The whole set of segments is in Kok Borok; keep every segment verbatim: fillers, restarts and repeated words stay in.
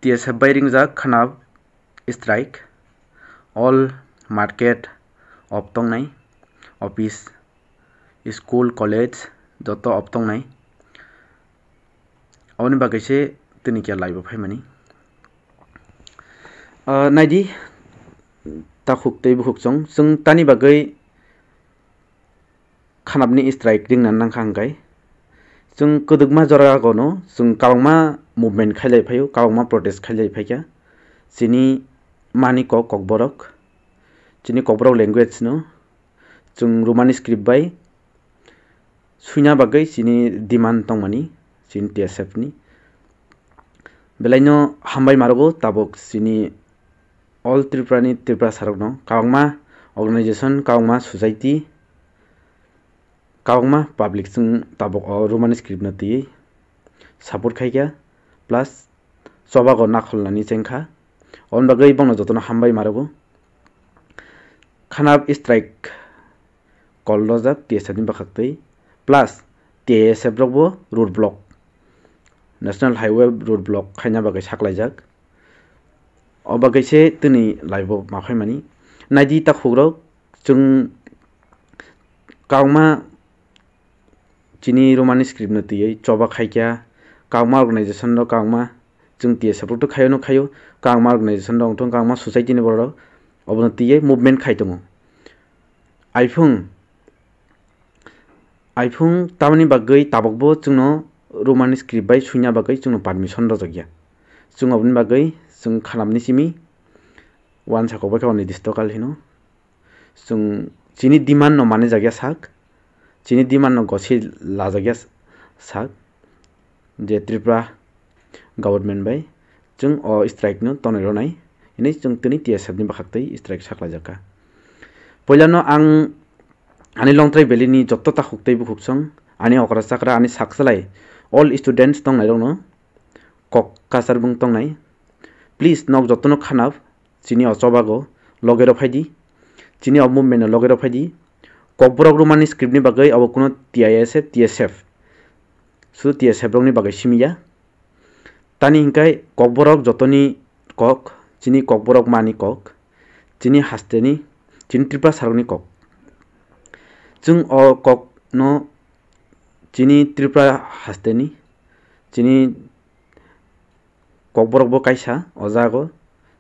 T S F bai ringjak khana strike, all market off tongnai, office, school, college joto off tongnai. Aboni bagwi se tini khe live o phaimani. Ah, naidi, takhuk tei bukhuk chwng, chwng tani bagwi khanapni strike ringna nangkha hwnkhe, chwng kwdwkma joragono chwng kwbangma movement khailai phaio, kwbangma protest khailai phaikha. Chini mani kok, kokborok, chini kokborok language no chwng Roman script bai suina bagwi chini demand tongmani, chini T S F ni. Belaino hambai marogo tabuk chini All Tripura ni Tripura sarokno, kwbangma organization, kwbangma society, kwbangma public chwng tabuk o Roman script no twiwi support khaikha, plus chobago nakholnani chengkha. Oboni bagwi bongno jotono hambai marogo. Khanap strike call rojak T S F ni bwkhaktwi, plus T S F rokbo road block, National Highway road block khaina bagwi saklaijak. O bagwi se tini live o ma phaimani. Naidi takhukrok, chwng kwbangma chini Roman script no twiwi choba khaikha, kwbangma organization rok kwbangma, chwng T S F rok to khayo no khayo, kwbangma organization rok wngthong, kwbangma society ni borok rok obono twiwi movement khai tongo. Iphung, iphung tamoni bagwi tabukbo chwngno Roman script bai suina bagwi chwngno permission rwjakya. Chwng oboni bagwi chwng khanapni simi uansa kokbai khe o nirdisto kal hino. Chwng chini demand no manwi jakya sak, chini demand no goswi lajakya sak, je Tripura government bai chwng o strike no tonwi rwnai hinwi chwng tini T S F ni bwkhaktwi strike saklaijakha. Puilano ang ani Longtrai Valley ni joto takhuk tei bukhuk song, ani okra chakra, ani sakchalai all students tongnairokno kok kachar bung tongnai. Please, nok jotono khanap, chini o chobago loge rw phaidi, chini o movement no loge rw phaidi. Kokborok Roman script ni bagwi abo kuno T I S F, T S F, sudu T S F rokni bagwi simi ya. Tani hinkhai kokborok jotoni kok, chini kokborok mani kok, chini hasteni, chini Tripura sarokni kok. Chwng o kokno chini Tripura hasteni, chini kokborok bo kaisa o jago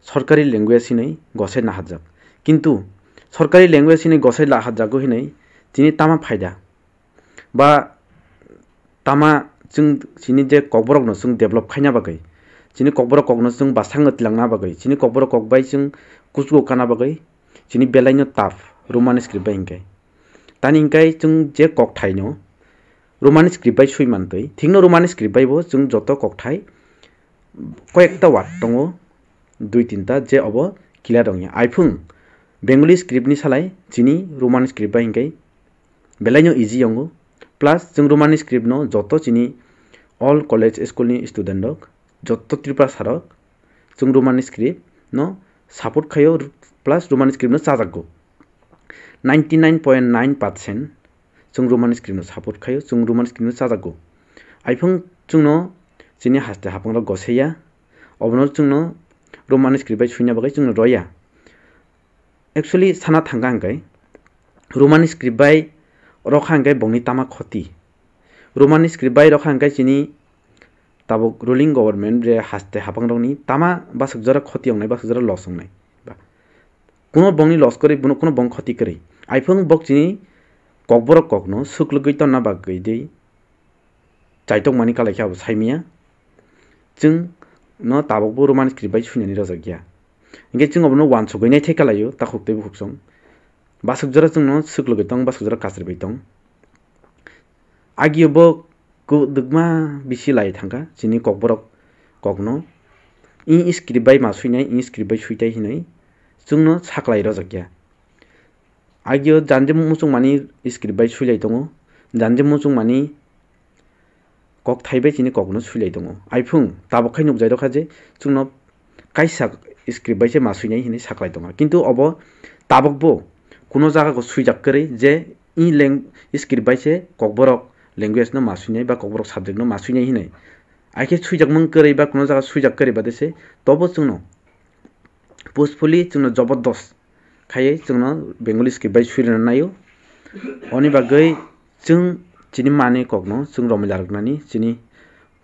sorkari language hinwi gosai nahajak. Kintu sorkari language hinwi gosai lahajago hinwi chini tama phaida? Ba tama chwng chini je kokborokno chwng develop khaina bagwi, chini kokborok kokno chwng bwskango twlangna bagwi, chini kokborok kok bai chwng kuchugo kana bagwi, chini belaino tough Roman script bai hinkhe. Tani hinkhe chwng je kokthaino Roman script bai swi mantwi, thikno Roman script bai bo chwng joto kokthai koyekta word tongo, dui tinta, je obo clear wngya. Iphung Bengali script ni salai chini Roman script bai hinkhe belaino easy wngo. Plus chwng Roman script no joto chini all college school ni student rok, joto Tripura sarok chwng Roman script no support khaio, plus Roman script no chajakgo. Ninety nine point nine percent chwng Roman script no support khaio, chwng Roman script no chajakgo. Iphung chwngno chini haste haphangrok gosaiya, obono chwngno Roman script bai suina bagwi chwngno roya. Actually sana thangkha hwnkhe Roman script bai rokha hwnkhe bongni tama khoti. Roman script bai rokha hwnkhe chini tabuk ruling government je haste haphangrokni tama bwswk jora khoti wngnai, bwswk jora loss wngnai. Ba kuno bongni loss kwrwi, bono kuno bong khoti kwrwi. Iphung bok chini kokborok kokno suklugwi tonna bagwi dei chaitokmani kalaikhe abo saimanya. Chwng no tabukbo Roman script bai suinani rojak ya. Hinkhe chwng abono uansugwi naithai kalaio, takhuk tei bukhuk song. Bwswk jora chwngno suklugwi tong, bwswk jora kasribai tong. Agio bo kwdwkma bisi lai thangkha chini kokborok kokno. I script bai ma suinai, i script bai suitai hinwi chwngno saklai rojak ya. Agio jani je muchungmani script bai suilai tongo, jani je muchungmani kokthai bai chini kokno suilai tongo. Iphung tabuk khai nukjai rokha je chwngno kaisa script bai se ma suinai hinwi saklai tongo. Kintu obo tabukbo kuno jaga go suijak kwrwi je i leng-, script bai se kokborok language no ma suinai ba kokborok subject no ma suinai hinwi. Akhe swijak mung kwrwi ba kuno jaga swijak kwrwi ba de se, tobo chwngno forcefully chwngno jobodos khaiwi chwngno Bengali script bai swi rwna naio. Oni bagwi chwng chini mani kokno chwng romwi larwknani, chini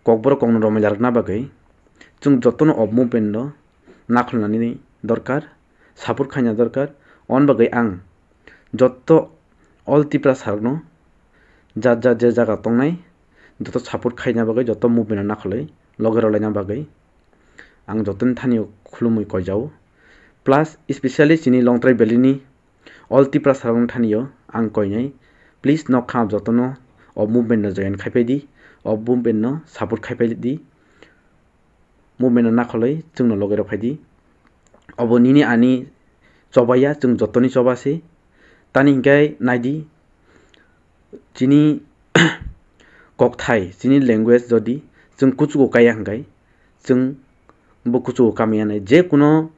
kokborok kokno romwi larwkna bagwi chwng jotono o movement no nakholnani dorkar, support khaina dorkar. Oni bagwi ang joto all Tiprasa rokno jat jat je jaga tongnai joto support khaina bagwi, joto movement no nakholwi loge rwlaina bagwi ang jotoni thani o khulumwi koijao. Plus, especially chini Longtrai Valley ni all Tiprasa rokni thani o ang koinai, please nok kham jotono o movement no join khai phai di, o movement no support khai phai di, movement no nakholwi chwngno loge rw phai di. Obo nini ani chobaiya, chwng jotoni choba se. Tani hinkhe naidi, chini kokthai, chini language jodi chwng kuchugo kaiya hinkhe, chwng bo kuchugo kamya nai. Je kuno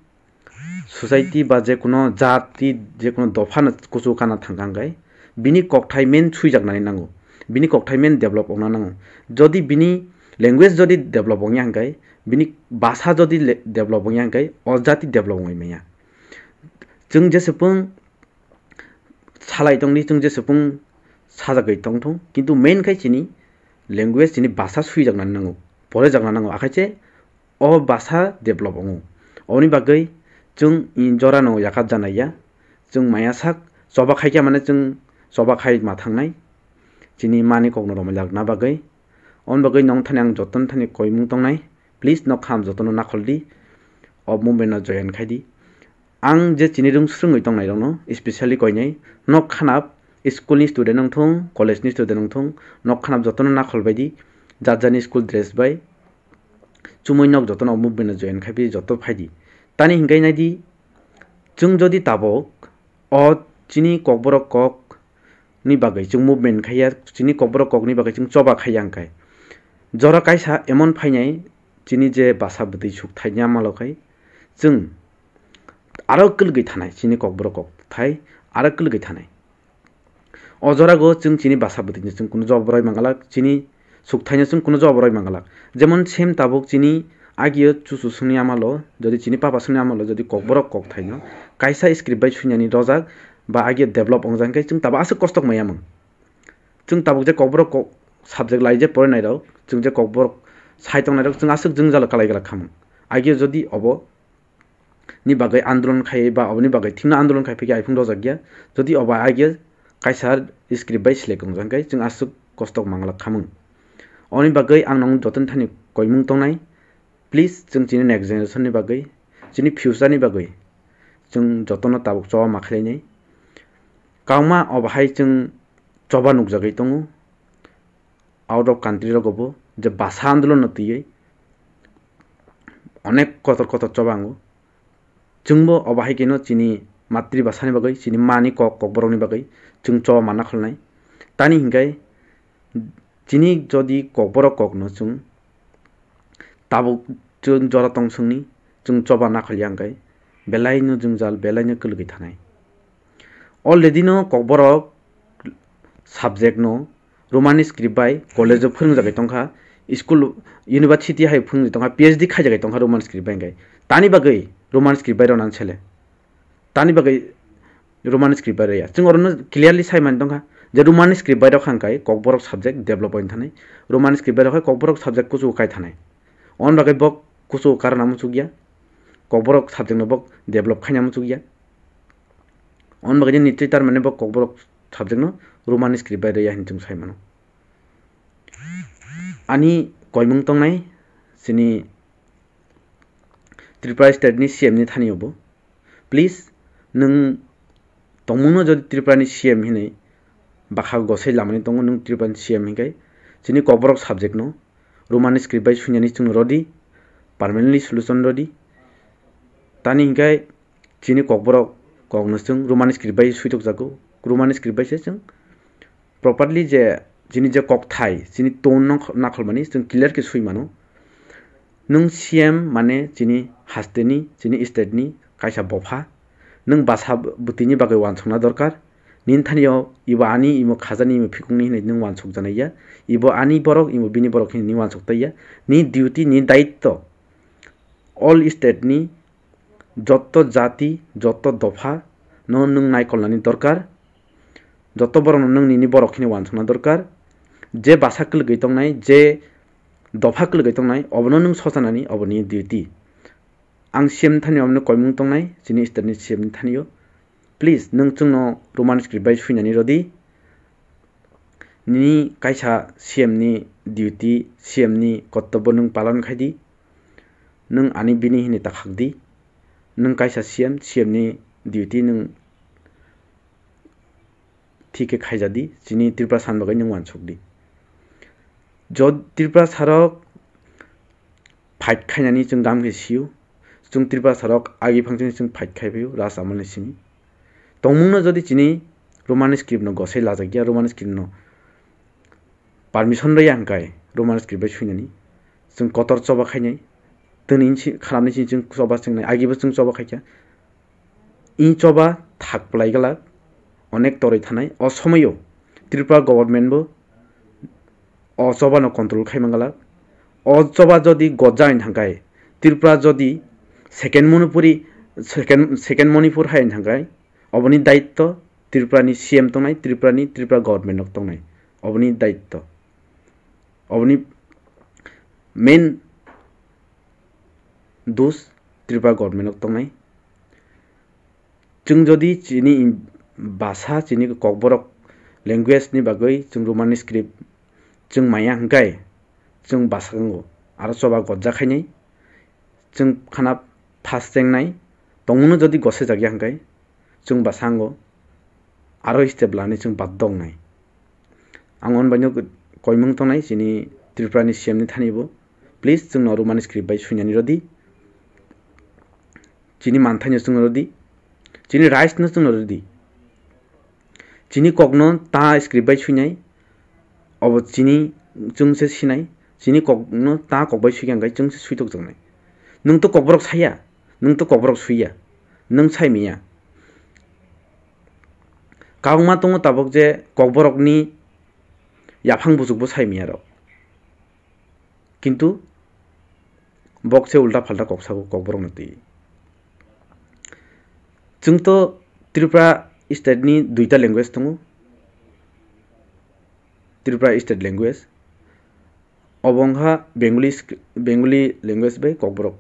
society ba je kuno jati, je kuno dopha no kuchugo kana thangkha hinkhe, bini kokthai main swijaknani nango, bini kokthai main develop wngna nango. Jodi bini language jodi develop wngya hinkhe, bini bhasha jodi le-, develop wngya hinkhe, o jati develop wngwi manya. Chwng jeswpung salai tongdi, chwng jeswpung sajagwi tongthung, kintu main khai chini language, chini bhasha swijaknani nango, porejakna nango, akhaise o bhasha develop wngo. Oni bagwi chwng in jorano yakat janaiya, chwng maya sak choba khaikha mane chwng choba khai ma thangnai, chini mani kokno romwi lakna bagwi. Oni bagwi nong thani ang joton thani koimung tongnai, please nok kham jotono nakholdi, o movement no join khaidi. Ang je chini rung srwngwi tongnai rokno, especially koinai nok khanap, school ni student wngthung, college ni student wngthung, nok khanap jotono nakhol baidi, jat jani school dress bai, chumui nok jotono movement no join khai phai joto phaidi. Tani hinkai naidi, chwng jodi tabok o chini kokborok kok ni bagwi chwng movement khaiya, chini kokborok kok ni bagwi chwng choba khaiya hwnkhe, jora kaisa emon phainai, chini je basa bwtwi suk thai nya malo khai, chwng aro kwlgwi thanai, chini kokborok kok thai aro kwlgwi thanai. O jorago chwng chini basa bwtwino chwng kunu jawab rwi mangalak, chini suk thaino chwng kunu jawab rwi mangalak. Jemon same tabuk chini agio chuchu swngni amalo, jodi chini papa swngni amalo, jodi kokborok kok thaino kaisa script bai swinani rojak ba agio develop wngjak hwnkhe chwng tabuk aswk kostok maya mung. Chwng tabuk je kokborok kok subject lai je porinai rok, chwng je kokborok sai tongnai rok, chwng aswk jwngjalo kalai glak khamung. Agio jodi obo ni bagwi andolon khai ba oboni bagwi thimna andolon khai phikhe iphung rojak ya. Jodi obo agya kaisa script bai select wngjak hwnkhe chwng aswk kostok manglak khamung. Oni bagwi ang nang joton thani koimung tongnai. Please, chwng chini next generation ni bagwi, chini future ni bagwi chwng jotono tabuk choba ma khlainai. Kwbangma obo hai chwng choba nukjagwi tongo. Out of country rogo bo je basa andolon no twiwi onek kotor kotor choba ango. Chwngbo obo hai kheno chini matri basa ni bagwi, chini mani kok, kokborok ni bagwi chwng choba manna kholnai. Tani hinkhai chini jodi kokborok kok no chwng tabuk chwng jora tong swngni chwng choba nakholya hwnkhe belai no jwngjal, belai no kwlwgwi thanai. Already no kokborok subject no Roman script bai college o phwrwngjagwi tongkha, school, university hai phwrwngjagwi tongkha, P H D khaijagwi tongkha Roman script bai hwnkhe. Tani bagwi Roman script bai rwna sele. Tani bagwi Roman script bai rwya. Chwng orono clearly sai mani tongkha je Roman script bai rwkha hwnkhe kokborok subject develop oi thanai. Roman script bai rwkha kokborok subject kuchugo kai thanai. On bagwi bok kuchugo karna muchukya. Kokborok subject no bok develop khaina muchukya. On bagwi ni twi tar mane bok kokborok subject no Roman script bai rwya hinwi chwng sai mano. Ani koimung tongnai chini Tripura state ni C M ni thani obo. Please, nwng tongmungno jodi Tripura ni C M hinwi bakha gosai lamani tongo, nwng Tripura ni C M hinkhai chini kokborok subject no Roman script bai suinani chwng rodi, permanently solution rodi. Tani hinkhai chini kokborok kokno chwng Roman script bai suitokjago, Roman script bai se chwng properly je chini je kokthai, chini tone no nakholmani chwng clear khe sui mano. Nwng C M mane chini hasteni, chini state ni kaisa bopha. Nwng basa bwtwini bagwi wansukna dorkar. Nini thani o ibo ani imo khajani imo phikungni hinwi nwng uansuk janai ya. Ibo ani borok, imo bini borok hinwi nwng uansuk tai ya. Ni duty, ni daitto all state ni jotto jati, jotto dopha no nwng naikolnani dorkar. Jotto borok no nwng nini borok hinwi uansukna dorkar. Je basa kwlwgwi tongnai, je dopha kwlwgwi tongnai, obono nwng sosanani, obo nini duty. Ang C M thani omono koimung tongnai, chini state ni C M ni thani o. Please, nwng chwngno Roman script bai swinani rodi. Nini kaisa C M ni duty, C M ni kortobbo nwng palon khai di. Nwng ani bini hinwi ta khak di. Nwng kaisa C M, C M ni duty nwng thik khe khaija di, chini Tripura san bagwi nwng uansuk di. Jod Tripura sarok fight khainani chwng gam khe sio, chwng Tripura sarok agi phang chini chwng fight khai phaio Raj Amal ni simi. Tongmungno jodi chini Roman script no gosai lajak ya, Roman script no permission rwya hwnkhe Roman script bai swinani chwng kotor choba khainai. Tini si-, khanamni sini chwng choba chengnai, agibo chwng choba khaikha. I choba thak plai glak, onek toroi thanai. O somoio Tripura government bo o choba no control khai man glak. O choba jodi gojja hin thangkai, Tripura jodi second Manipuri, second, second Manipur hai hin thangkai, oboni daitto Tripura ni C M tongnai, Tripura ni, Tripura government rok tongnai. Oboni daitto. Oboni main dos Tripura government rok tongnai. Chwng jodi chini basa, chini kokborok language ni bagwi chwng Roman script chwng maya hwnkhe chwng basa wngo, aro choba gojja khainai chwng khana phas chengnai. Tongmungno jodi gosai jakya hwnkhe chwng basa wngo, aro step lani chwng baddo wngnai. Ang on baino koimung tongnai chini Tripura ni C M ni thani bo. Please, chwngno Roman script bai swinani rodi. Chini manthaino chwngno rodi. Chini rights no chwngno rodi. Chini kokno ta script bai swinai. Obo chini chwngse sinai. Chini kokno ta kok bai swikha hwnkhe chwngse switok jaknai. Nwng to kokborok saya. Nwng to kokborok suiya. Nwng sai miya. Kabangma tongo tabuk je kokborokni yaphang buchukbo sai miya rok. Kintu bok se ulta phalta kok sago kokborokno twi. Chwng to Tripura state ni duita language tongo. Tripura state language. Obo wngkha Bengali sc-, Bengali language bai kokborok.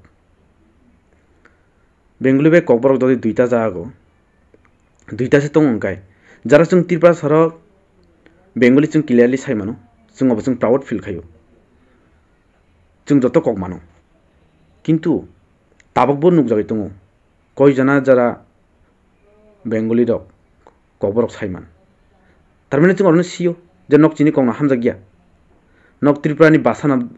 Bengali bai kokborok jodi duita jago, duita se tongo hwnkhe, jara chwng Tripura sarok Bengali chwng clearly sai mano, chwng obo chwng proud feel khaio, chwng joto kok mano. Kintu tabukbo nukjagwi tongo, koi jana jara Bengali rok kokborok saiman. Tarmani chwng orono sio je nok chini kokno hamjakya, nok Tripura ni basa no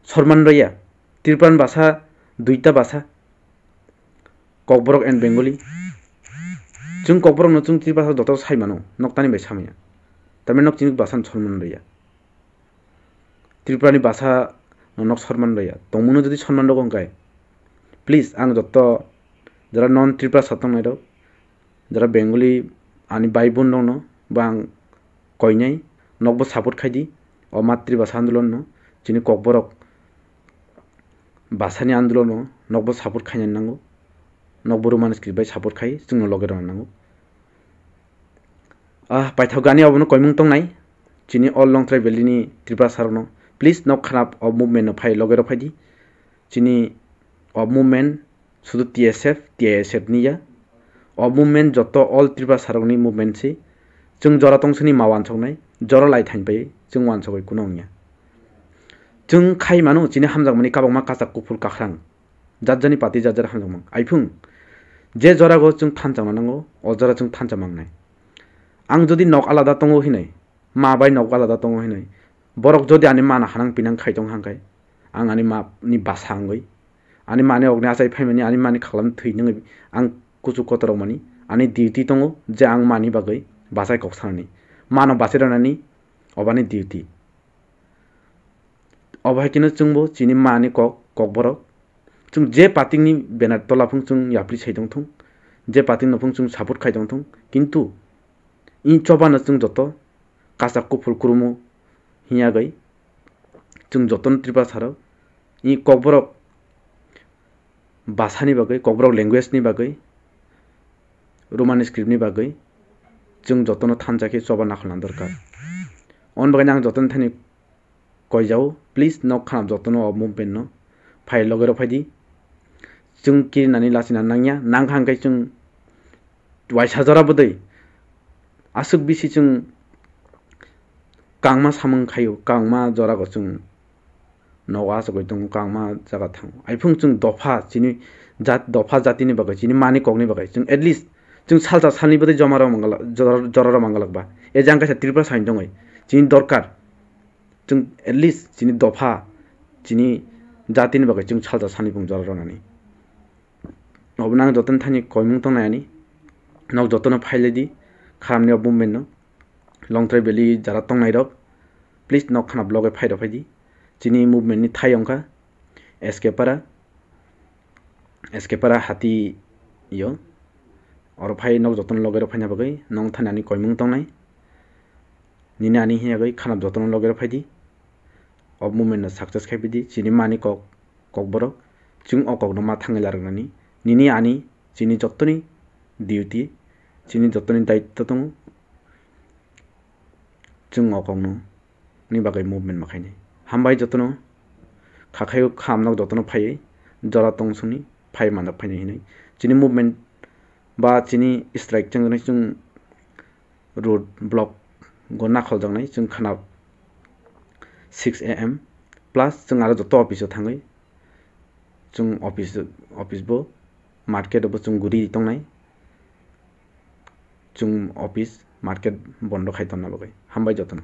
sorman rwya, Tripura ni basa duita basa, kokborok and Bengali. Chwng kokborok no chwng Tripura joto sai mano, nok tani bai samaya. Tarmani nok chini basa no sorman rwya. Tripura ni basa no nok sorman rwya. Tongmungno jodi sorman rwgo hwnkhe, please, ang joto jara non Tripura sa tongnai rok, jara Bengali ani bai bon rok no bo ang koinai, nokbo support khai di o matri basa andolon no, chini kokborok basa ni andolon no nokbo support khainani nango, nokbo Roman script bai support khai chwngno loge rwna nango. Ah, paithak gani obono koimung tongnai. Chini all Longtrai Valley ni Tripura sarokno, please, nok khanap o movement no phai loge rw phai di. Chini o movement sudu T S F, T I S F ni ya. O movement joto all Tripura sarokni movement si. Chwng jora tongsini ma wansoknai, jora lai thain pai chwng wansogwi kuno wngya. Chwng khai mano chini hamjakmani kabangma kachak kuphur kakhrang. Jat jani pati jat jat hamjakmang. Aiphung je jorago chwng thansa manango, o jora chwng thansa mangnai. Ang jodi nok alada tongo hinai, ma bai nok alada tongo hinai, borok jodi ani mana hanang pinang khai tong hangkai, ang ani ma ni basa wngwi, ani mani okni achai phaimani, ani mani khaklam thwi nungwi ang kuchuk kotor rokmani, ani duty tongo je ang mani bagwi bachai kok sanani, mano bachai rwnani obani duty. Obo hai kheno chwngbo chini mani kok, kokborok. Chwng je party ni banner tola phung chwng yapri sai tong thung, je party no phung chwng support khai tong thung, kintu I chobano chwng joto kasak kuphur kurumo hinyagwi chwng jotono Tripura sarok i kokborok basani bagwi, kokborok language ni bagwi, Roman script ni bagwi chwng jotono thansa khe choba nakholna dorkar. On bagwi ang jotono thani koijao, please nok khanam jotono o movement no phai loge rw phaidi. Chwng kirinani lachina nangya, nangkha hwnkhe chwng waisa jora bwdwi aswk bisi chwng kangma samung khaio, kangma jorago chwng nogo achugwi tongo, kangma jaga thango. Aiphung chwng dopha chini jat, dopha jatini bagwi, chini mani kokni bagwi chwng at least chwng salsa salni bwdwi joma rw mangalak, jora, jora rw mangalak ba. E jang kaisa Tripura sain tongwi chini dorkar. Chwng at least chini dopha, chini jatini bagwi chwng salsa salni bung jora rwnani. Obo nang jotono thani koimung tongnai ani. Nok jotono phailai di, kharamni o movement no. Longtrai Valley jara tongnai rok, please nok khana vlog e phai rok phaidi. Chini movement ni thai wngkha S K Para, S K Para hati yo. Oro phai nok jotono loge rok phaina bagwi nong thani ani koimung tongnai. Nini ani hinya gwi khanam jotono loge rok phaidi. O movement no success khai phaidi. Chini mani kok, kokborok. Chwng o kokno ma thangwi larwknani. Nini ani, chini jottoni duty, chini jottoni daitto tongo. Chwng o kokno ni bagwi movement ma khainai. Hambai jotono, kha khaio kham nok jotono phaiwi jora tong songni phai manjak phainai hinwi. Chini movement ba chini strike chwng chwng road block go nakholjaknai chwng khana six A M plus chwng aro joto office o thangwi chwng office, office bo market bo chwng guri tongnai. Chwng office market bondo khai tonna bagwi. Hambai jotono.